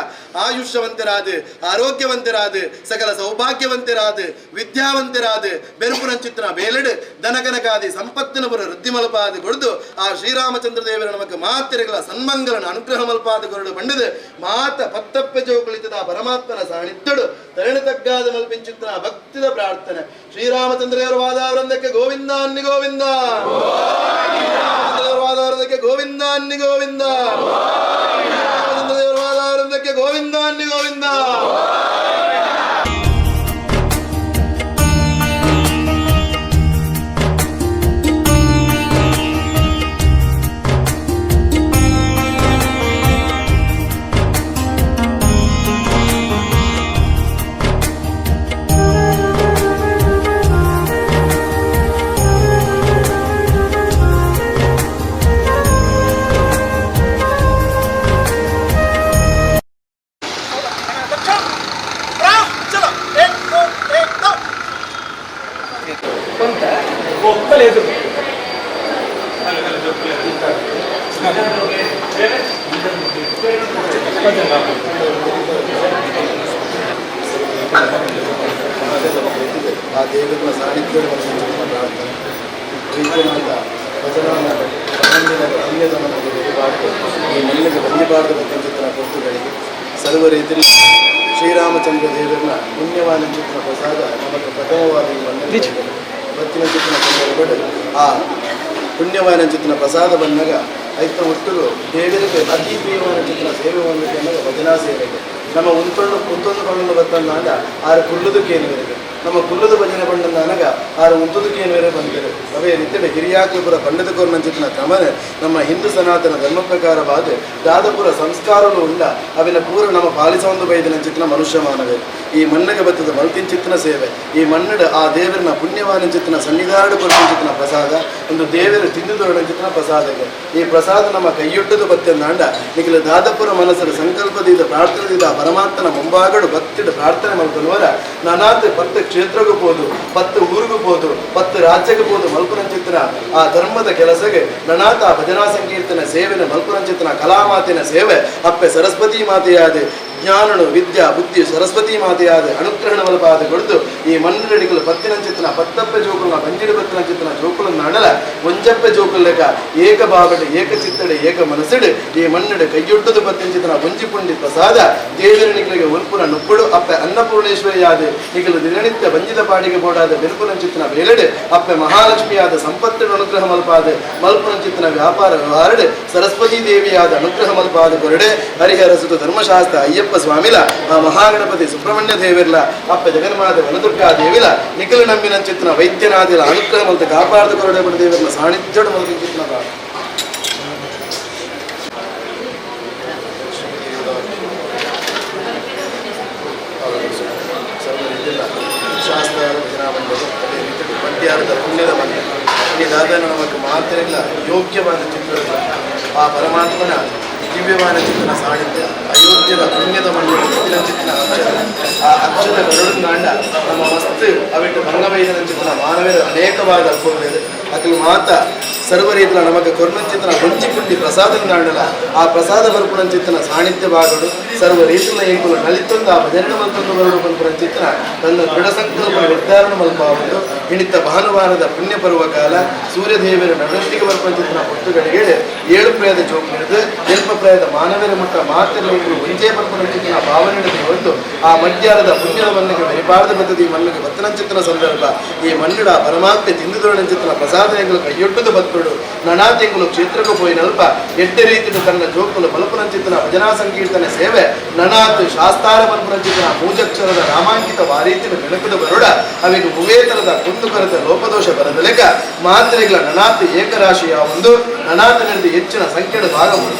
Speaker 2: ಆಯುಷ್ಯವಂತರಾದ ಆರೋಗ್ಯವಂತರಾದ ಸಕಲ ಸೌಭಾಗ್ಯವಂತರಾದ ವಿದ್ಯಾವಂತರಾದ ಬೆರುಪುರಂಚಿತ್ರ ಬೇಲೆಡು ದನಕನಕಾದಿ ಸಂಪತ್ತಿನ ಪುರ ವೃದ್ಧಿ ಮಲಪಾದ ಕೊಡ್ದು ಆ ಶ್ರೀರಾಮಚಂದ್ರ ದೇವರ ನಮಕ್ ಮಾತೆರೆಗಳ ಸನ್ಮಂಗಲನ ಅನುಗ್ರಹ ಮಲ್ಪಾದ ಕೊರಡು ಬಂಡದು ಮಾತ ಪತ್ತಪ್ಪೆ ಜೋಕುಳಿತದ ಪರಮಾತ್ಮನ ಸಾಣಿತ್ತಡು ತರಣಿ ತಗ್ಗಾದ ಮಲ್ಪಿಂಚಿತ್ರ ಭಕ್ತಿದ ಪ್ರಾರ್ಥನೆ. ಶ್ರೀರಾಮಚಂದ್ರ ದೇವರ ವಾದಾವೃಂದಕ್ಕೆ ಗೋವಿಂದ ಅನ್ನಿ ಗೋವಿಂದ, ದೇವರ ವಾದಾವೃಂದಕ್ಕೆ ಗೋವಿಂದ ಅನ್ನಿ ಗೋವಿಂದ, ಶ್ರೀರಾಮಚಂದ್ರ ದೇವರ ವಾದಾವೃಂದಕ್ಕೆ ಗೋವಿಂದ ಅನ್ನಿ ಗೋವಿಂದ. ಆ ದೇವರ ಸಾನ್ನಿಧ್ಯದ ಪ್ರಾರ್ಥನೆ ವೈದ್ಯನಾಥ ಭಜನಾನ ಪುಣ್ಯದ ನಮಗೆ ಬರಬಾರ್ದು ಈ ಮಣ್ಣಿಗೆ ಬಂದಿಬಾರ್ದು ಚಿತ್ರ ಪೊರ್ತುಗಳಿಗೆ ಸರ್ವ ರೀತಿಯಲ್ಲಿ ಶ್ರೀರಾಮಚಂದ್ರ ದೇವರನ್ನ ಪುಣ್ಯವಾನ ಚಿತ್ರ ಪ್ರಸಾದ ನಮಗೆ ಪ್ರಥಮವಾದ ಈ ಮಣ್ಣಿನ ಬತ್ತಿನ ಚಿತ್ರ ಸಂದರ್ಭದಲ್ಲಿ ಆ ಪುಣ್ಯವಾನ ಚಿತ್ರ ಪ್ರಸಾದ ಬಂದಾಗ ಐತ ಒಟ್ಟುಗು ದೇವರಿಗೆ ಅತಿ ಪ್ರಿಯವಾದ ಚಿತ್ರ ಸೇವೆ ಅನ್ನೋದು ಭಜನಾ ಸೇವೆಗೆ ನಮ್ಮ ಉಂತೊಂಡು ಉಂತೊಂದು ಕೊಂಡು ಬತ್ತಂದಾಗ ಆರು ಕುಲ್ಲುದಕ್ಕೇನುವರೆಗೆ ನಮ್ಮ ಕುಲ್ಲದ ಭಜನೆ ಬಂಡಂದಾನಗ ಆರು ಉಂತುದಕ್ಕೇನುವರೆ ಬಂದರು ಅವೇ ನಿತ್ಯದ ಹಿರಿಯಾಕುಪುರ ಪಂಡಿತಕೋರ್ನಂಚಿತನ ಕ್ರಮನೆ ನಮ್ಮ ಹಿಂದೂ ಸನಾತನ ಧರ್ಮ ಪ್ರಕಾರವಾದ ದಾದಪುರ ಸಂಸ್ಕಾರಗಳು ಉಂಡ ಅವಿನ ಪೂರ ನಮ್ಮ ಪಾಲಿಸೊಂದು ಬೈದಿನಂಚಿತನ ಮನುಷ್ಯ ಮಾನವೇ ಈ ಮಣ್ಣಗೆ ಬತ್ತದ ಮಲ್ತಿಂಚಿತ್ತನ ಸೇವೆ ಈ ಮಣ್ಣಡ ಆ ದೇವರನ ಪುಣ್ಯವಾನಂಚಿತನ ಸನ್ನಿಧಾರಣ ಕೊರಚಿತನ ಪ್ರಸಾದ ಒಂದು ದೇವರ ತಿಂದುದೊಡಂಚಿತನ ಪ್ರಸಾದಕ್ಕೆ ಈ ಪ್ರಸಾದ ನಮ್ಮ ಕೈಯೊಟ್ಟದು ಬತ್ತೆಂದಾಂಡ ನಿಖಿಲ ದಾದಪುರ ಮನಸ್ಸರ ಸಂಕಲ್ಪದಿಂದ ಪ್ರಾರ್ಥನೆದಿಂದ ಪರಮಾತ್ಮನ ಮುಂಬಾಗಡು ಭಕ್ತಿಡು ಪ್ರಾರ್ಥನೆ ಮಲ್ಪನುವರ ನಾನಾತ್ ಪತ್ತು ಕ್ಷೇತ್ರಕ್ಕೂ ಪೋದು ಪತ್ತು ಊರಿಗೂ ಪೋದು ಪತ್ತು ರಾಜ್ಯಕ್ಕೂ ಪೋದು ಮಲ್ಪುರಂಚಿತನ ಆ ಧರ್ಮದ ಕೆಲಸಗೆ ನನಾತ ಭಜನಾ ಸಂಕೀರ್ತನ ಸೇವೆನ ಮಲ್ಪುರಂಚಿತನ ಕಲಾಮಾತಿನ ಸೇವೆ ಅಪ್ಪೆ ಸರಸ್ವತಿ ಮಾತೆಯಾದ ಜ್ಞಾನನು ವಿದ್ಯಾ ಬುದ್ಧಿ ಸರಸ್ವತಿ ಮಾತೆಯಾದ ಅನುಗ್ರಹಣ ಮಲಪಾದ ಕೊಡ್ದು ಈ ಮಣ್ಣಡಿಗಳು ಪತ್ತಿನಂಚಿತನ ಪತ್ತಪ್ಪೆ ಜೋಕುಲನ ಬಂಜಿಡು ಪತ್ತಿನಂಚಿತನ ಜೋಕುಲನ ಅಡಲ ಒಂಜಪ್ಪೆ ಜೋಕುಲಕ ಏಕ ಬಾವಡೆ ಏಕ ಚಿತ್ತಡೆ ಏಕ ಮನಸ್ಸಿಡು ಈ ಮಣ್ಣಡು ಕೈಯೊಟ್ಟದು ಪತ್ತಿನಂಚಿತನ ಒಂಜಿ ಪುಂಡಿ ಪ್ರಸಾದ ದೇವರನಿಗಳಿಗೆ ಉಲ್ಪುನ ನುಪ್ಪುಡು ಅಪ್ಪೆ ಅನ್ನಪೂರ್ಣೇಶ್ವರಿಯಾದ ನಿಗಲು ದಿನನಿತ್ಯ ಬಂಜಿದ ಪಾಡಿಗೆ ಬೋಡಾದ ಬೆರುಪುನಂಚಿತನ ಬೇಲೆಡು ಅಪ್ಪೆ ಮಹಾಲಕ್ಷ್ಮಿಯಾದ ಸಂಪತ್ತಿನ ಅನುಗ್ರಹ ಮಲ್ಪಾದ ಮಲ್ಪುನಂಚಿತನ ವ್ಯಾಪಾರ ವ್ಯವಹಾರಡು ಸರಸ್ವತಿ ದೇವಿಯಾದ ಅನುಗ್ರಹ ಮಲ್ಪಾದ ಕೊರಡೆ ಹರಿಹರ ಸುತ ಧರ್ಮಶಾಸ್ತ್ರ ಅಯ್ಯಪ್ಪ ಸ್ವಾಮಿಲ ಆ ಮಹಾಗಣಪತಿ ಸುಬ್ರಹ್ಮಣ್ಯ ದೇವಿರ್ಲ ಅಪ್ಪ ಜಗನ್ಮಾತೆ ವನದುರ್ಗಾ ದೇವಿಲ ನಿಖಿಲ ನಂಬಿನ ಚಿತ್ರನ ವೈದ್ಯನಾದಿಲ ಅನುಗ್ರಹ ಮಲ್ತ ಕಾಪಾಡದ ಕೊರಡೆ ದೇವರನ್ನ ಸಾನ್ನಿಧ್ಯಡು ಮಲ್ತ ಚಿತ್ರನ ಶಾಸ್ತ್ರ ಭಜನಾ ಮಂಡಳಿ ಮಾತೆರೆಗ್ಲ ಯೋಗ್ಯವಾದ ಚಿತ್ರ ಆ ಪರಮಾತ್ಮನ ದಿವ್ಯವಾದ ಚಿತ್ರನ ಸಾಣಿಧ್ಯ ಅಯೋಧ್ಯದ ಪುಣ್ಯದ ಮಣ್ಣಿನ ಚಿತ್ರ ಅಕ್ಷರ ಆ ಅಕ್ಷರ ಗರುಡನಾಂಡ ನಮ್ಮ ಮಸ್ತ್ ಅವಿಟ್ಟು ಭಂಗವೈದನ ಚಿತ್ರನ ಮಾನವರ ಅನೇಕವಾದ ಅಲ್ಪಗಳಿದೆ. ಅಕಲು ಮಾತ ಸರ್ವರೀತಿಲ ನಮಗ ಕೊರ್ನಂಚಿತನ ಒಂಜಿ ಪುಂಡಿ ಪ್ರಸಾದ ನಾಡಲ ಆ ಪ್ರಸಾದ ಬರ್ಪುನಂಚಿತನ ಸಾಣಿಧ್ಯ ಭಾಗಡು ಸರ್ವ ರೀತಿಲ ಎಂಕುಲು ನಲಿತೊಂದು ಆ ಭಜನೆ ಮಲ್ತೊಂದು ಬರಡು ಪನ್ಪುನಂಚಿತನ ತನ್ನ ದೃಢ ಸಂಕಲ್ಪ ನಿರ್ಧಾರಣ ಮಲ್ಪಾವೊಂದು ಹಿಣಿತ ಭಾನುವಾರದ ಪುಣ್ಯ ಪರ್ವ ಕಾಲ ಸೂರ್ಯದೇವರ ನಡಂತಿಗೆ ಬರ್ಪಂಚಿತನ ಪೊತ್ತುಗಳಿಗೆ 7 ಪ್ರಾಯದ ಜೋಕ್ ಹಿಡಿದು ಎಲ್ಪ ಪ್ರಾಯದ ಮಾನವರ ಮಟ್ಟ ಮಾತೆಲ್ಲ ಎಂಕುಲು ಒಂಜೇ ಬರ್ಪುನಂಚಿತನ ಭಾವನೆ ಒಂದು ಆ ಮಧ್ಯಾಹ್ನದ ಪುಣ್ಯದ ಮಣ್ಣಿಗೆ ಮೆರಿಬಾರದ ಬದ್ಧತೆ ಈ ಮಣ್ಣಿಗೆ ಬತ್ತನಂಚಿತನ ಸಂದರ್ಭ ಈ ಮಣ್ಣಿಡ ಪರಮಾತ್ಮೆ ತಿಂದುದೊಳಂಚಿತನ ಪ್ರಸಾದ ಎಂಕುಲು ಕೈಯೊಟ್ಟುದು ಬತ್ತುಡು ನನಾತಿಂಗುಲು ಕ್ಷೇತ್ರಕ್ಕೂ ಪೋಯಿನಲ್ಪ ಎಡ್ಡೆ ರೀತಿಡು ತನ್ನ ಜೋಕುಲು ಮಲಪುನಂಚಿತನ ಭಜನಾ ಸಂಕೀರ್ತನೆ ಸೇವೆ ನನಾತು ಶಾಸ್ತಾರ ಮಲ್ಪುನಂಚಿತನ ಮೂಜಕ್ಷರದ ರಾಮಾಂಕಿತ ವಾರೀತಿನ ಬೆಳಕುದ ಬರುಡ ಅವಿಗೆ ಉವೇತರದ ಕುಂದುಕೊರತೆ ಲೋಪದೋಷ ಬರದಲೆಕ ಮಾತ್ರೆಗಳ ನನಾತು ಏಕರಾಶಿಯ ಒಂದು ನನಾತ ನಡೆದು ಹೆಚ್ಚಿನ ಸಂಖ್ಯೆಯ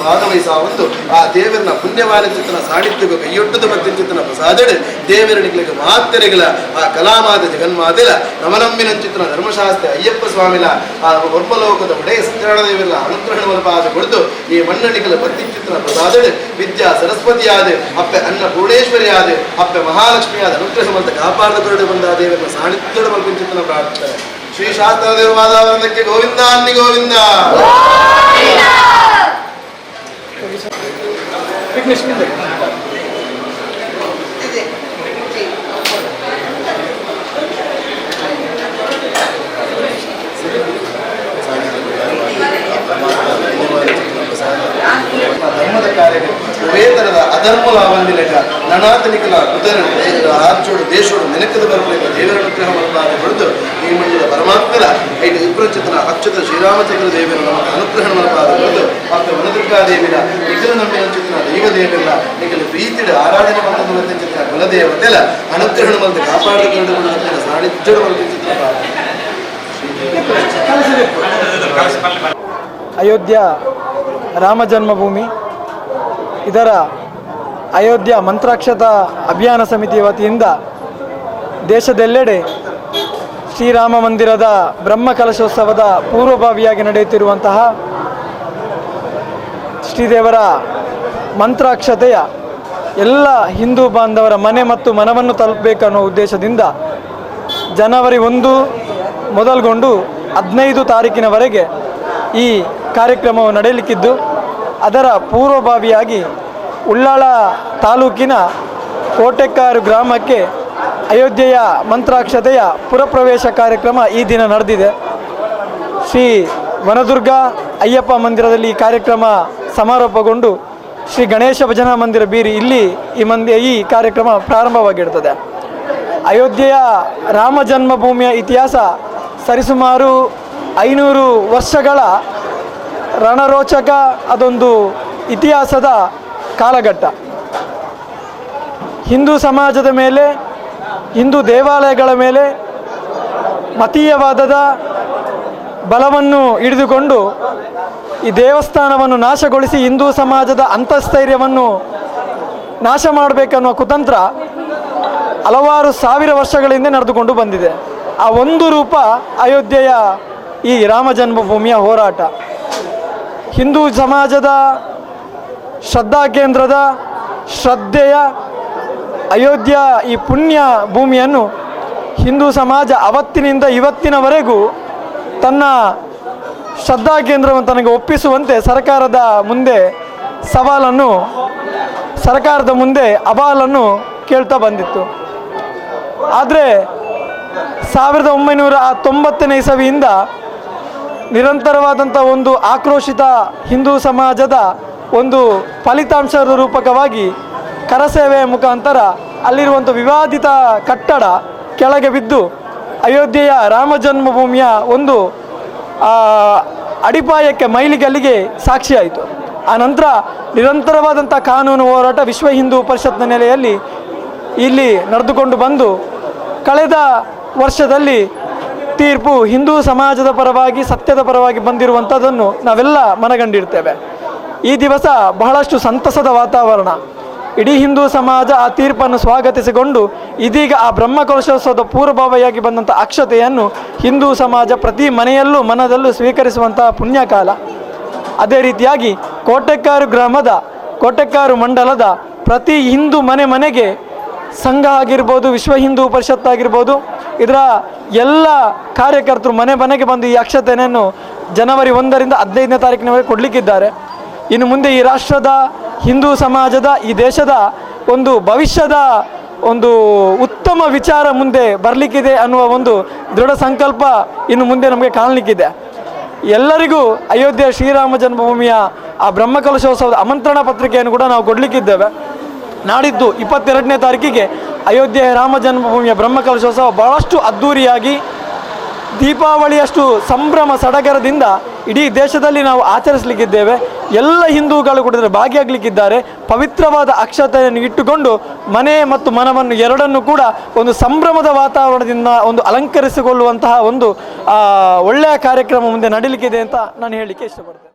Speaker 2: ಭಾಗವಹಿಸ ಒಂದು ಆ ದೇವರನ ಪುಣ್ಯವಾನ ಚಿತ್ತನ ಸಾಣಿತ್ಯకు ಕೈಯೊಟ್ಟದ ಮತ್ತಿನ ಪ್ರಸಾದಡು ದೇವರನಿಗಳಿಗೆ ಮಾತ್ರೆಗಳ ಆ ಕಲಾಮಾದ ಜಗನ್ಮಾತೆಲ ನಮನಂಬಿನಂಚಿತನ ಧರ್ಮಶಾಸ್ತ್ರ ಅಯ್ಯಪ್ಪ ಸ್ವಾಮಿಲ ಆ ಒರ್ಮಲೋಕದ ಒಡೆಯ ಸತ್ಯನಾರಾಯಣ ಅನುಗ್ರಹಣ ಪಾದ ಕೊಡ್ದು ಈ ಮಣ್ಣಣಿಗಳ ಬತ್ತಿಂಚಿತನ ಪ್ರಸಾದಡು ವಿದ್ಯಾ ಸರಸ್ವತಿಯಾದ ಅಪ್ಪೆ ಅನ್ನಪೂರ್ಣೇಶ್ವರಿಯಾದ ಅಪ್ಪೆ ಮಹಾಲಕ್ಷ್ಮಿಯಾದ ಅನುಗ್ರಹ ಮಂತ ಕಾಪಾಡದ ಕೊರಡು ಬಂದ ದೇವರನ್ನ ಸಾಣಿತ್ಯದ ಮಲ್ಪಿಂಚಿತನ ಪ್ರಾರ್ಥನೆ. ಶ್ರೀ ಶಾಸ್ತ್ರದೇವ ಮಾದಾವನಕ್ಕೆ ಗೋವಿಂದ ಅನ್ನಿ ಗೋವಿಂದ. ಧರ್ಮದ ಕಾರ್ಯಗಳು ವೇತನದ ಅಧರ್ಮ ಲಾವಂದಿಲೆಕ ನನಾತನಿಕಲ ಉದರ ರಾಜ್ಯೋಡು ದೇಶೋಡು ನೆನಕದ ಬರಲಿಲ್ಲ ದೇವರ ಅನುಗ್ರಹ ಮನಪಾದ ಹೊಡೆದು ಈ ಮಂಡಲ ಪರಮಾತ್ಮನ ಐದು ವಿಪ್ರಚಿತನ ಅಕ್ಷತ ಶ್ರೀರಾಮಚಂದ್ರ ದೇವರ ನಮಗೆ ಅನುಗ್ರಹ ಮನಪಾದ ಹೊಡೆದು ಮತ್ತು ವನದುರ್ಗಾ ದೇವಿನ ನಿಖಲ ನಂಬಿನ ದೈವ ದೇವಿಲ್ಲ ನಿಖಲ ಪ್ರೀತಿಡ ಆರಾಧನೆ ಬಂದ ಚಿತ್ರ ಕುಲದೇವತೆಲ ಅನುಗ್ರಹ ಮಂದ ಕಾಪಾಡಿಕೊಂಡು ಸಾಣಿಧ್ಯ ಚಿತ್ರ.
Speaker 1: ಅಯೋಧ್ಯ ರಾಮ ಜನ್ಮಭೂಮಿ ಇದರ ಅಯೋಧ್ಯ ಮಂತ್ರಾಕ್ಷತ ಅಭಿಯಾನ ಸಮಿತಿಯ ವತಿಯಿಂದ ದೇಶದೆಲ್ಲೆಡೆ ಶ್ರೀರಾಮ ಮಂದಿರದ ಬ್ರಹ್ಮ ಕಲಶೋತ್ಸವದ ಪೂರ್ವಭಾವಿಯಾಗಿ ನಡೆಯುತ್ತಿರುವಂತಹ ಶ್ರೀದೇವರ ಮಂತ್ರಾಕ್ಷತೆಯ ಎಲ್ಲ ಹಿಂದೂ ಬಾಂಧವರ ಮನೆ ಮತ್ತು ಮನವನ್ನು ತಲುಪಬೇಕನ್ನೋ ಉದ್ದೇಶದಿಂದ ಜನವರಿ 1 ಮೊದಲುಗೊಂಡು 15 ತಾರೀಕಿನವರೆಗೆ ಈ ಕಾರ್ಯಕ್ರಮವು ನಡೆಯಲಿಕ್ಕಿದ್ದು, ಅದರ ಪೂರ್ವಭಾವಿಯಾಗಿ ಉಳ್ಳಾಳ ತಾಲೂಕಿನ ಕೋಟೆಕ್ಕಾರು ಗ್ರಾಮಕ್ಕೆ ಅಯೋಧ್ಯೆಯ ಮಂತ್ರಾಕ್ಷತೆಯ ಪುರಪ್ರವೇಶ ಕಾರ್ಯಕ್ರಮ ಈ ದಿನ ನಡೆದಿದೆ. ಶ್ರೀ ವನದುರ್ಗ ಅಯ್ಯಪ್ಪ ಮಂದಿರದಲ್ಲಿ ಈ ಕಾರ್ಯಕ್ರಮ ಸಮಾರೋಪಗೊಂಡು ಶ್ರೀ ಗಣೇಶ ಭಜನಾ ಮಂದಿರ ಬೀರಿ ಇಲ್ಲಿ ಈ ಕಾರ್ಯಕ್ರಮ ಪ್ರಾರಂಭವಾಗಿರ್ತದೆ. ಅಯೋಧ್ಯೆಯ ರಾಮ ಜನ್ಮಭೂಮಿಯ ಇತಿಹಾಸ ಸರಿಸುಮಾರು 500 ವರ್ಷಗಳ ರಣರೋಚಕ ಅದೊಂದು ಇತಿಹಾಸದ ಕಾಲಘಟ್ಟ. ಹಿಂದೂ ಸಮಾಜದ ಮೇಲೆ, ಹಿಂದೂ ದೇವಾಲಯಗಳ ಮೇಲೆ ಮತೀಯವಾದದ ಬಲವನ್ನು ಹಿಡಿದುಕೊಂಡು ಈ ದೇವಸ್ಥಾನವನ್ನು ನಾಶಗೊಳಿಸಿ ಹಿಂದೂ ಸಮಾಜದ ಅಂತಸ್ಥೈರ್ಯವನ್ನು ನಾಶ ಮಾಡಬೇಕನ್ನುವ ಕುತಂತ್ರ ಹಲವಾರು ಸಾವಿರ ವರ್ಷಗಳ ಹಿಂದೆ ನಡೆದುಕೊಂಡು ಬಂದಿದೆ. ಆ ಒಂದು ರೂಪ ಅಯೋಧ್ಯೆಯ ಈ ರಾಮ ಜನ್ಮಭೂಮಿಯ ಹೋರಾಟ. ಹಿಂದೂ ಸಮಾಜದ ಶ್ರದ್ಧಾ ಕೇಂದ್ರದ ಶ್ರದ್ಧೆಯ ಅಯೋಧ್ಯ ಈ ಪುಣ್ಯ ಭೂಮಿಯನ್ನು ಹಿಂದೂ ಸಮಾಜ ಅವತ್ತಿನಿಂದ ಇವತ್ತಿನವರೆಗೂ ತನ್ನ ಶ್ರದ್ಧಾ ಕೇಂದ್ರವನ್ನು ತನಗೆ ಒಪ್ಪಿಸುವಂತೆ ಸರ್ಕಾರದ ಮುಂದೆ ಸವಾಲನ್ನು, ಸರ್ಕಾರದ ಮುಂದೆ ಅವಾಲನ್ನು ಕೇಳ್ತಾ ಬಂದಿತ್ತು. ಆದರೆ 1990ನೇ ಇಸವಿಯಿಂದ ನಿರಂತರವಾದಂಥ ಒಂದು ಆಕ್ರೋಶಿತ ಹಿಂದೂ ಸಮಾಜದ ಒಂದು ಫಲಿತಾಂಶದ ರೂಪಕವಾಗಿ ಕರಸೇವೆಯ ಮುಖಾಂತರ ಅಲ್ಲಿರುವಂಥ ವಿವಾದಿತ ಕಟ್ಟಡ ಕೆಳಗೆ ಬಿದ್ದು ಅಯೋಧ್ಯೆಯ ರಾಮ ಜನ್ಮಭೂಮಿಯ ಒಂದು ಅಡಿಪಾಯಕ್ಕೆ ಮೈಲಿಗಲ್ಲಿಗೆ ಸಾಕ್ಷಿಯಾಯಿತು. ಆ ನಂತರ ನಿರಂತರವಾದಂಥ ಕಾನೂನು ಹೋರಾಟ ವಿಶ್ವ ಹಿಂದೂ ಪರಿಷತ್ನ ನೆಲೆಯಲ್ಲಿ ಇಲ್ಲಿ ನಡೆದುಕೊಂಡು ಬಂದು ಕಳೆದ ವರ್ಷದಲ್ಲಿ ತೀರ್ಪು ಹಿಂದೂ ಸಮಾಜದ ಪರವಾಗಿ, ಸತ್ಯದ ಪರವಾಗಿ ಬಂದಿರುವಂಥದ್ದನ್ನು ನಾವೆಲ್ಲ ಮನಗಂಡಿರ್ತೇವೆ. ಈ ದಿವಸ ಬಹಳಷ್ಟು ಸಂತಸದ ವಾತಾವರಣ. ಇಡೀ ಹಿಂದೂ ಸಮಾಜ ಆ ತೀರ್ಪನ್ನು ಸ್ವಾಗತಿಸಿಕೊಂಡು ಇದೀಗ ಆ ಬ್ರಹ್ಮಕಲಶೋತ್ಸವದ ಪೂರ್ವಭಾವಿಯಾಗಿ ಬಂದಂಥ ಅಕ್ಷತೆಯನ್ನು ಹಿಂದೂ ಸಮಾಜ ಪ್ರತಿ ಮನೆಯಲ್ಲೂ ಮನದಲ್ಲೂ ಸ್ವೀಕರಿಸುವಂತಹ ಪುಣ್ಯಕಾಲ. ಅದೇ ರೀತಿಯಾಗಿ ಕೋಟೆಕ್ಕಾರು ಗ್ರಾಮದ ಕೋಟೆಕ್ಕಾರು ಮಂಡಲದ ಪ್ರತಿ ಹಿಂದೂ ಮನೆ ಮನೆಗೆ ಸಂಘ ಆಗಿರ್ಬೋದು, ವಿಶ್ವ ಹಿಂದೂ ಪರಿಷತ್ ಆಗಿರ್ಬೋದು, ಇದರ ಎಲ್ಲ ಕಾರ್ಯಕರ್ತರು ಮನೆ ಮನೆಗೆ ಬಂದು ಈ ಅಕ್ಷತೆಯನ್ನು ಜನವರಿ 1ರಿಂದ 15ನೇ ತಾರೀಕಿನವರೆಗೆ ಕೊಡಲಿಕ್ಕಿದ್ದಾರೆ. ಇನ್ನು ಮುಂದೆ ಈ ರಾಷ್ಟ್ರದ ಹಿಂದೂ ಸಮಾಜದ ಈ ದೇಶದ ಒಂದು ಭವಿಷ್ಯದ ಒಂದು ಉತ್ತಮ ವಿಚಾರ ಮುಂದೆ ಬರಲಿಕ್ಕಿದೆ ಅನ್ನುವ ಒಂದು ದೃಢ ಸಂಕಲ್ಪ ಇನ್ನು ಮುಂದೆ ನಮಗೆ ಕಾಣಲಿಕ್ಕಿದೆ. ಎಲ್ಲರಿಗೂ ಅಯೋಧ್ಯೆ ಶ್ರೀರಾಮ ಜನ್ಮಭೂಮಿಯ ಆ ಬ್ರಹ್ಮಕಲಶೋತ್ಸವದ ಆಮಂತ್ರಣ ಪತ್ರಿಕೆಯನ್ನು ಕೂಡ ನಾವು ಕೊಡಲಿಕ್ಕಿದ್ದೇವೆ. ನಾಡಿದ್ದು 22ನೇ ತಾರೀಕಿಗೆ ಅಯೋಧ್ಯೆ ರಾಮ ಜನ್ಮಭೂಮಿಯ ಬ್ರಹ್ಮಕಲಶೋತ್ಸವ ಭಾಳಷ್ಟು ಅದ್ಧೂರಿಯಾಗಿ ದೀಪಾವಳಿಯಷ್ಟು ಸಂಭ್ರಮ ಸಡಗರದಿಂದ ಇಡೀ ದೇಶದಲ್ಲಿ ನಾವು ಆಚರಿಸಲಿಕ್ಕಿದ್ದೇವೆ. ಎಲ್ಲ ಹಿಂದೂಗಳು ಕೂಡ ಇದರಲ್ಲಿ ಭಾಗಿಯಾಗಲಿಕ್ಕಿದ್ದಾರೆ. ಪವಿತ್ರವಾದ ಅಕ್ಷತೆಯನ್ನು ಇಟ್ಟುಕೊಂಡು ಮನೆ ಮತ್ತು ಮನವನ್ನು ಎರಡನ್ನೂ ಕೂಡ ಒಂದು ಸಂಭ್ರಮದ ವಾತಾವರಣದಿಂದ ಒಂದು ಅಲಂಕರಿಸಿಕೊಳ್ಳುವಂತಹ ಒಂದು ಒಳ್ಳೆಯ ಕಾರ್ಯಕ್ರಮ ಮುಂದೆ ನಡೀಲಿಕ್ಕಿದೆ ಅಂತ ನಾನು ಹೇಳಲಿಕ್ಕೆ ಇಷ್ಟಪಡ್ತೇನೆ.